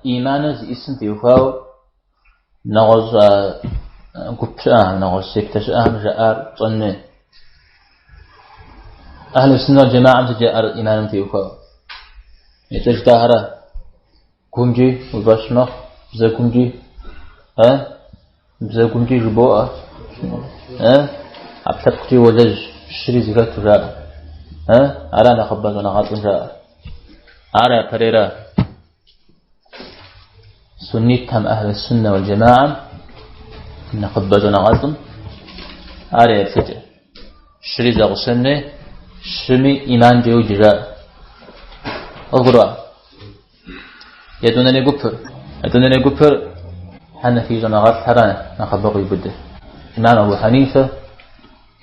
ӏиманыр зиӏисым теухуауэ нэгъуэщӏ гуп щыӏэхэм, нэгъуэщӏ сектэ щыӏэхэм жаӏар тщӏэн хуей. Ахьлу суннэ уал джэмаӏэм сыт жаӏэр ӏиманым теухуауэ? Итӏэ жытӏахэрэ гумкӏи уи фӏэщ мэхъу, бзэгумкӏи, бзэгумкӏи жыбоӏэ, ӏэпкълъэпкъкӏи уолэжь, щыри зэхэту жаӏэ. Ара нэхъыбэ щӏэныгъэлӏым жаӏэр. Ар япэрейра. Суннитхэм ахьлу суннэ уал джэмаӏэм нэхъыбэ щӏэныгъэлӏым ар я еплъыкӏэ. Щыри зэгъусэн хуей, щыми ӏиманкӏэ йоджэ жаӏэ. Къывгурыӏуа? Етӏуанэрей гупыр. Етӏуанэрей гупыр хьэнэфий щӏэныгъэлӏхэрэ нэхъыбэ къиубыдыр. Имам Абу Хьэнифэ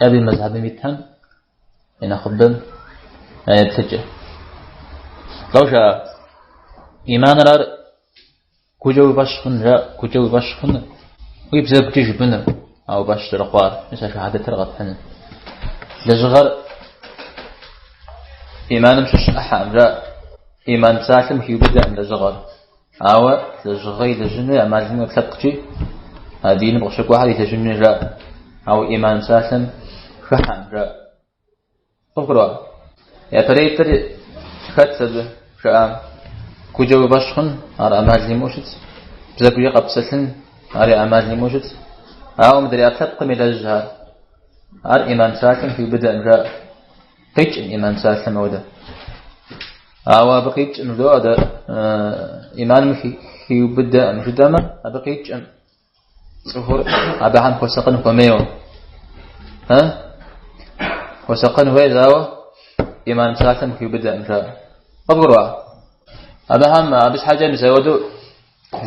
абы и мэзхьэбым итхэм я нэхъыбэм я еплъыкӏэ. Лӏо жаӏэ, ӏиманыр ар гукӏэ уи фӏэщ хъун, жаӏэ, гукӏэ уи фӏэщ хъуныр, уи бзэгукӏэ жыпӏэныр, а уи фӏэщ зэрыхъуар, мис а шэхьадэтыр къэпхьыныр. Лэжьыгъэр ӏиманым щыщ ӏыхьэкъым, жаӏэ, ӏиман псалъэм хиубыдэкъым лэжьыгъэр. Ауэ лэжьыгъэ илэжьын хуей ӏэмал имыӏэу ӏэпкълъэпкъкӏи а диным къыщыкӏуахэр илэжьын хуей жаӏэ. Ауэ ӏиман псалъэм хыхьэкъым, жаӏэ. Къывгурыӏуа? Япэрейтӏыр хэт абы жаӏам? Гукӏэ уи фӏэщ хъун, ар ӏэмал имыӏэу щытщ. Бзэгукӏэ къэпсэлъын, ари ӏэмал имыӏэу щытщ. Ауэ мыдрей ӏэпкълъэпкъым илэжьхэр, ар ӏиман псалъэм хиубыдэкъым, жаӏэ. Къикӏым ӏиман псалъэм ауэдэ. Ауэ абы къикӏым жыдоӏэ дэ ӏиманым хиубыдэкъым жытӏэмэ, абы къикӏым цӏыхур абыхэм хуэсакъын хуэмейуэ. Хуэсакъын хуейщ, ауэ ӏиман псалъэм хиубыдэкъым жаӏэ. Къывгурыӏуа? Абыхэм абы щхьэкӏэ мис ауэдэу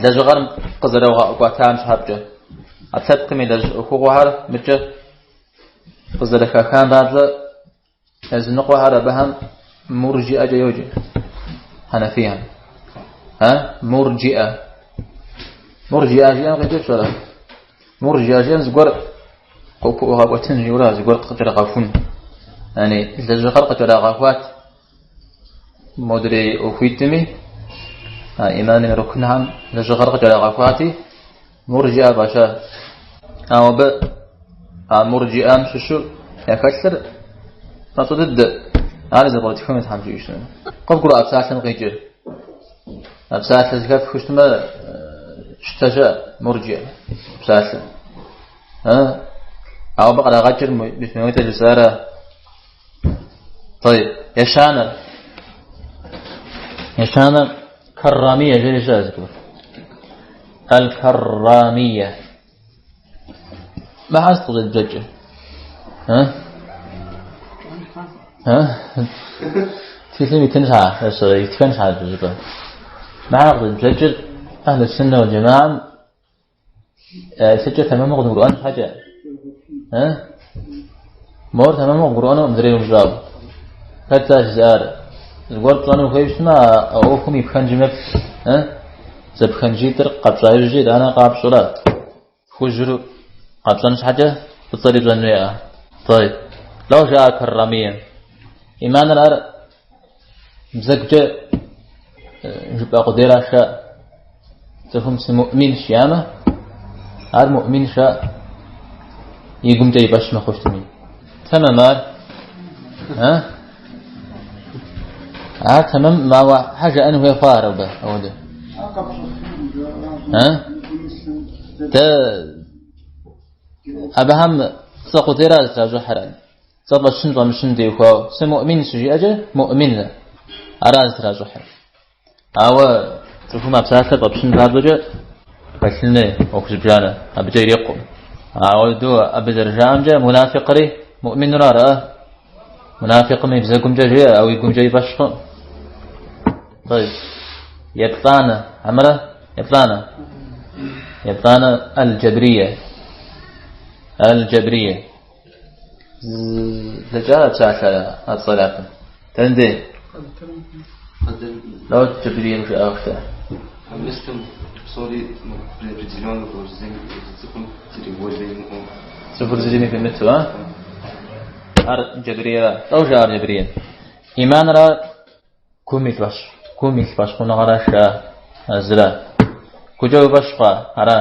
лэжьыгъэр къызэрагъэкӏуэтам щхьэпкӏэ. ӏэпкълъэпкъым илэжь ӏуэхугъуэхэр мыкӏэ къызэрыхахам папщӏэ языныкъуэхэр абыхэм мурджиӏэкӏэ йоджэ. Хьэнэфихэм. А? Мурджиӏэ. Мурджиӏэ жиӏэм къикӏыр пщӏэрэ? Мурджиӏэ жиӏэм зыгуэр къыпыӏугъэкӏуэтын жиӏэура, зыгуэр къыкӏэрыгъэхун. Яни лэжьыгъэр къыкӏэрагъэхуат модрей ӏуэхуитӏми, а ӏиманым и рукнхэм лэжьыгъэр къыкӏэрагъэхуати, мурджиӏэ фӏаща. Ауэ абы а мурджиӏэм щыщу яхэлъыр мащӏэ дыдэ. Ар зэпкърытхыну Тхьэм жиӏэу щытмэ. Къывгурыӏуа псалъэм къикӏыр? А псалъэ зэхэфхыу щытмэ, щытэ щыӏэ мурджиӏэ псалъэ. Ауэ абы кърагъэкӏыр мис мыуэдэ жысӏара. طيب ещанэр. Ещанэр каррамия жери щыӏэ зыгуэр. Аль-каррамия. Мыхьэр сыт къызэдбжэкӏыр? А? А? Тхылъым итын щхьа, итхэн щхьа жыпӏэ. Мыхьэр къызэдбжэкӏыр ахьлу суннэ уал джэмаӏэм еплъыкӏэ тэмэму къыдгурыӏуэн щхьэкӏэ. Мор тэмэму къыбгурыӏуэну мыдрей умыщӏауэ. Хэт ар жызыӏар? Зыгуэр пщӏэну хуейуэ щытмэ, а ӏуэхум и пхэнжым еплъ. Зэпхэнжитӏыр къэпщӏа иужькӏэ итӏанэ къапщӏурэ хужьыр къэпщӏэн щхьэкӏэ фӏыцӏэри пщӏэн хуейӏэ. طيب. Лӏо жаӏэ каррамие. Иманыр ар бзэгукӏэ жыпӏэ къудейра жаӏэ. Цӏыхум сымуӏминщ жиӏамэ, ар муӏмин жаӏэ. И гумкӏэ и фӏэщ мыхъуу щытми. Тэмэм ар? А? Ар тэмэм, ауэ хьэ жаӏэн хуей хъуа ар абы, ауэдэ? А? Дэ абыхэм цӏэ къудейра зытращӏыхьыр. Цӏэ фӏэщын фӏэмыщын теухуауэ. Сымуӏмин щыжиӏэкӏэ, муӏмин. Ара зытращӏыхьыр. Ауэ цӏыхум а псалъэр фӏэпщын папщӏэкӏэ хэлъын хуей ӏуэху зыбжанэ, абыкӏэ ирикъукъым. Ауэдэу абы зэрыжаӏэмкӏэ мунафикъри муӏминура ара? Мунафикъым и бзэгумкӏэ жеӏэ, ауэ и гумкӏэ и фӏэщ хъукъым. طيب. Еплӏанэ, амырэ? Еплӏанэ. Еплӏанэ аль-джабрие. Аль-джабрие. Зэкӏа псалъэ а цӏэр япэм. Дэнэ? Лӏо джабрием жаӏауэ щыта. Мыслим псори определенно цӏыхум зыри воля имыӏэу. Цӏыхур зыри хуимыту, а? Ар джабриера. Лӏо жаӏэр джабрием. Иманыр ар гум илъ фӏэщ, гум илъ фӏэщхъуныгъэращ жаӏэ. А зыра. Гукӏэ уи фӏэщ хъуа? Ара.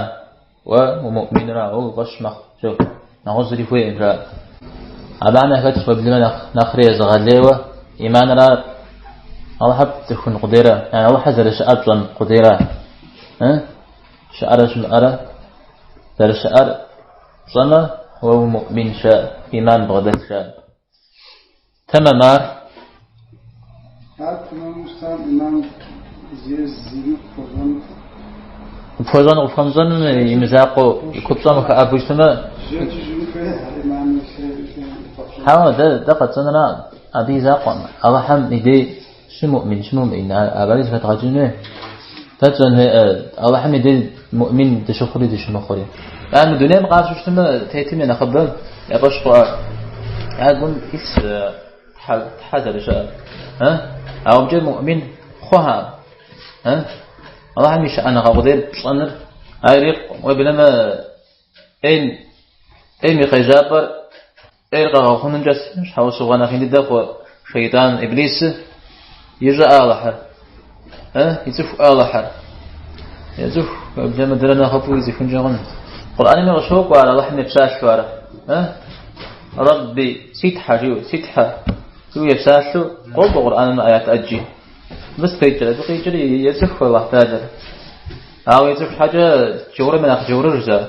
Уэ умуӏминра, уэ уи фӏэщ мэхъу. Всё. Нэгъуэщӏ зыри хуейкъым, жаӏэ. Абыхэм яхэтщ уеблэмэ нэхъри езыгъэлейуэ ӏиманыр ар Алыхьыр пцӏыхун къудейра, яни Алыхьыр зэрыщыӏэр пщӏэн къудейра. Щыӏэрэ щымыӏэрэ зэрыщыӏэр пщӏэмэ, уэ умуӏминщ, жаӏэ, ӏиман бгъэдэлъ, жаӏэ. Тэмэм ар? Ар тэмэму щытам ӏиман зиӏэр зыми къыпхуэщӏэнукъым. Къыпхуэщӏэн къыпхуэмыщӏэным и мызакъуэу и купщӏэм ухэӏэбэу щытмэ. Жьэкӏи жыӏэн хуей ар ӏиман Хьэуэ, дэ къэтщӏэнра абы и закъуэм. Алыхьым и дей щымуӏмин, щымуӏмин, абыри зэхэдгъэкӏын хуей. Дэ тщӏэн хуей Алыхьым и дей муӏмин дыщыхъури дыщымыхъури. А мы дунейм къапщтэу щытмэ, тетым я нэхъыбэм я фӏэщ хъуа я гум илъщ Тхьэ зэрыщыӏэр. Ауэ абыкӏэ муӏмин хъухьэкъым. Алыхьым и щыӏэныгъэ къудейр пщӏэныр ар ирикъукъым. Уеблэмэ ӏейм и къежьапӏэр ӏейр къэгъэхъунымкӏэ щхьэусыгъуэ нэхъ ин дыдэ хъу шейтӏан иблисыр ищӏэӏэ Алыхьыр? Ицӏыхуӏэ Алыхьыр? Ецӏыху, уеблэмэ дэрэ нэхъыфӏу ицӏыхункӏэ хъун. Къурӏэнми къыщокӏуэ ар Алыхьым епсалъэу ар. Рэбби, си Тхьэ, жиӏэу, си Тхьэ, жиӏэу епсалъэу къокӏуэ Къурӏэным аят ӏэджи. Мыбы сыт къикӏыр? Абы къикӏыр ецӏыху Алыхь Тэхьэлэр. Ауэ ицӏыху щхьэкӏэ джаурым и нэхъ джаурыжщ ар.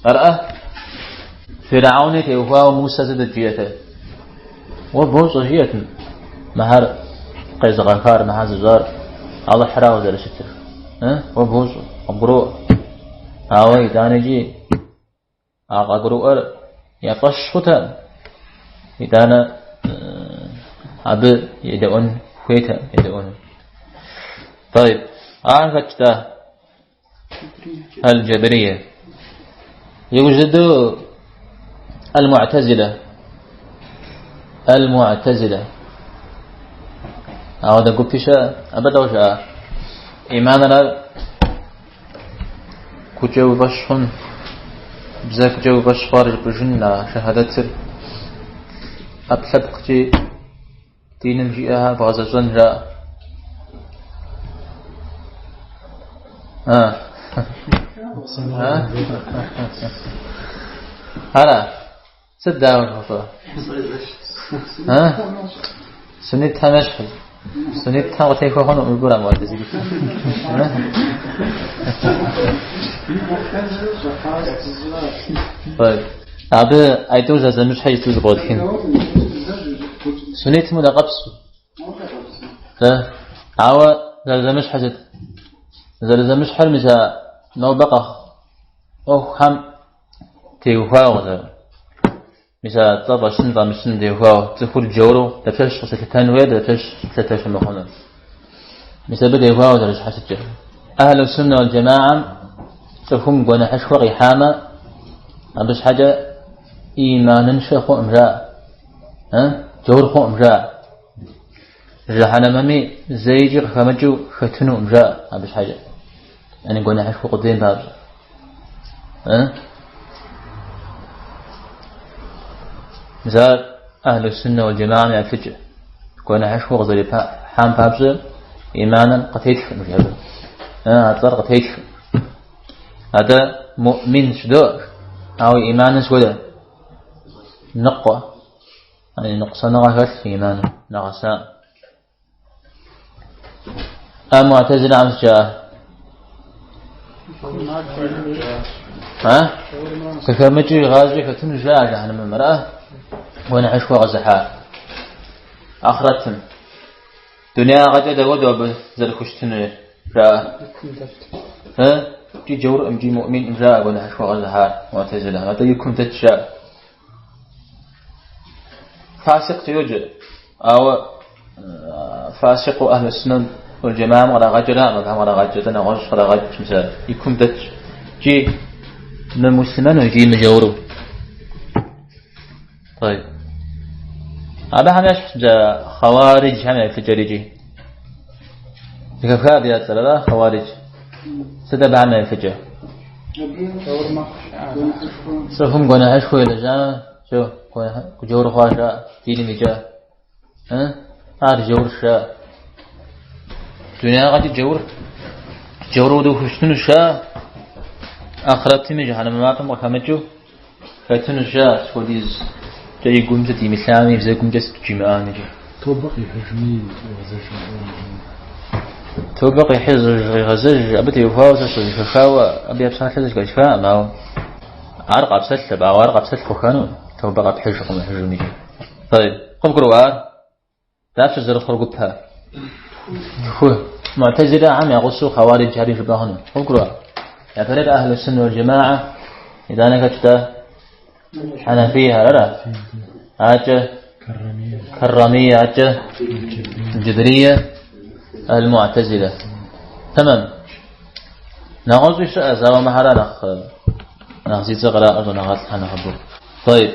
Арӏэ? Фирауни теухуауэ Мусэ сытыт жиӏэтэр? Уэ бощӏэ жиӏэт мыхьэр къезыгъэхар, мыхьэр зыщӏар Алыхьырауэ зэрыщытыр. Уэ бощӏэ, къыбгуроӏуэ. Ауэ итӏанэкӏи а къагурыӏуэр я фӏэщ хъутэкъым. Итӏанэ абы едэӏуэн хуейтэкъым, едэӏуэну. طيب, ар хэт-тӏэ? Аль-Джабрия. Иужь дыдэу Аль-Му'тазила. Аль-Му'тазила. Ауэдэ гупи щыӏэ, абы лӏо жаӏэ. Иманыр ар гукӏэ уи фӏэщ хъун, бзэгукӏэ уи фӏэщ хъуар жыпӏэжын а шэхьадэтыр ӏэпкълъэпкъкӏи диным жиӏэхэр бгъэзэщӏэн жаӏэ. Ара? Сыт дауэ жыхуэпӏэр? Суннитхэм ещхьщ. Суннитхэм къытехуэ хъунукъым жыпӏэра муӏтэзилитӏ? Абы айтӏур зэзэмыщхьэ иту зэпкърытхын. Суннитым удэкъэпсу. Ауэ зэрызэмыщхьэр сыт? Зэрызэмыщхьэр мис а нобэ къэхъу ӏуэхухэм теухуауэ зэ. Мис а цӏэ фӏэщын фӏэмыщын теухуауэ цӏыхур джауру дапщэщ къыщылъытэн хуейр, дапщэщ лъытэ щымыхъунур. Мис абы теухуауэ зэрыщхьэщыкӏыр. Ахьлу суннэ уал джэмаам цӏыхум гуэныхьышхуэ къихьамэ, абы щхьэкӏэ иманыншэ хъуӏым жаӏэ. Джаур хъуӏым жаӏэ. Жыхьэнэмэми зэикӏи къыхэмыкӏыу хэтынукъым жаӏэ абы щхьэкӏэ. Яни гуэныхьышхуэ къудейм папщӏэ. Мис ар Ахьлу суннэ уал джэмаам я еплъыкӏэ. Гуэныхьышхуэ къызэрихьам папщӏэ иманыр къытетхым жаӏэ. А цӏэр къытетхым. Атӏэ муӏмин жыдоӏэ, ауэ иманыр сыт хуэдэ? Ныкъуэ. Яни ныкъусаныгъэ хэлъ иманым нэгъэса. А муӏтэзилэхэм сыт жаӏэ? А? Къыхэмыкӏыу игъащӏи хэтыну жаӏэ жыхьэнэмэм, ара? Гуэныхьышхуэ къэзыхьа. Ахърэтым. Дунягъэкӏэ дауэдэу абы зэрыхущытынур жаӏэ. Э? Икӏи джаурӏым, икӏи муӏминӏым жаӏэ гуэныхьышхуэ къэзыхьа муӏтэзилэхэм. Атӏэ и кум дэтщ жаӏэ. Фасикъкӏэ йоджэ, ауэ фасикъыу Ахьлу суннэм уал джэмаам кърагъэкӏыракъым, абыхэм кърагъэкӏ, атӏэ нэгъуэщӏ кърагъэкӏ, мис ар и кум дэтщ. Икӏи мымуслъымэну, икӏи мыджауру. طيب. Абыхэм ещхьщ мис а хъэуариджхэм я еплъыкӏэр икӏи. Зэхэфха абы я цӏэр, ара хъэуаридж? Сыт абыхэм я еплъыкӏэ? Цӏыхум гуэныхьышхуэ илэжьамэ, всё, джаур хъуа жаӏэ, диным икӏа. Ар джаурщ жаӏэ. Дунягъэкӏи джаур. Джаур хуэдэу хущытынущ жаӏэ, ахърэтми жыхьэнэмэ мафӏэм къыхэмыкӏыу хэтынущ жаӏэ, сыт хуэдизкӏэ и гум сыт имылъами, и бзэгумкӏэ сыт жимыӏами икӏи. Тобэ къихьыжми игъэзэжми. Тобэ къихьыж, къигъэзэж, абы теухуауэ сэ сызэхэхауэ, абы я псалъэ зэхэсхакъым, ауэ ар къапсэлъ, ауэ ар къапсэлъ хъухэну, тобэ къэпхьыж къэмыхьыжми икӏи. طيب, къывгурыӏуа ар? Дапщэ зэрыхъур гупэ? Тху. Муӏтэзилэхэм я гъусэу хъауариджхэри жыпӏэ хъуну. Къывгурыӏуа? Япэрейр ахьлу суннэ уал джама'а, итӏанэ хэт щыта? Хьэнафийхэр, ара? Акӏэ? Каррамия, акӏэ? Джабрия, аль-Муӏтэзилэ. Тэмэм. Нэгъуэщӏи щыӏэщ, ауэ мыхьэра нэхъ нэхъ зи цӏэ къраӏуэ щӏэныгъэлӏхэр нэхъыбэу. طيب.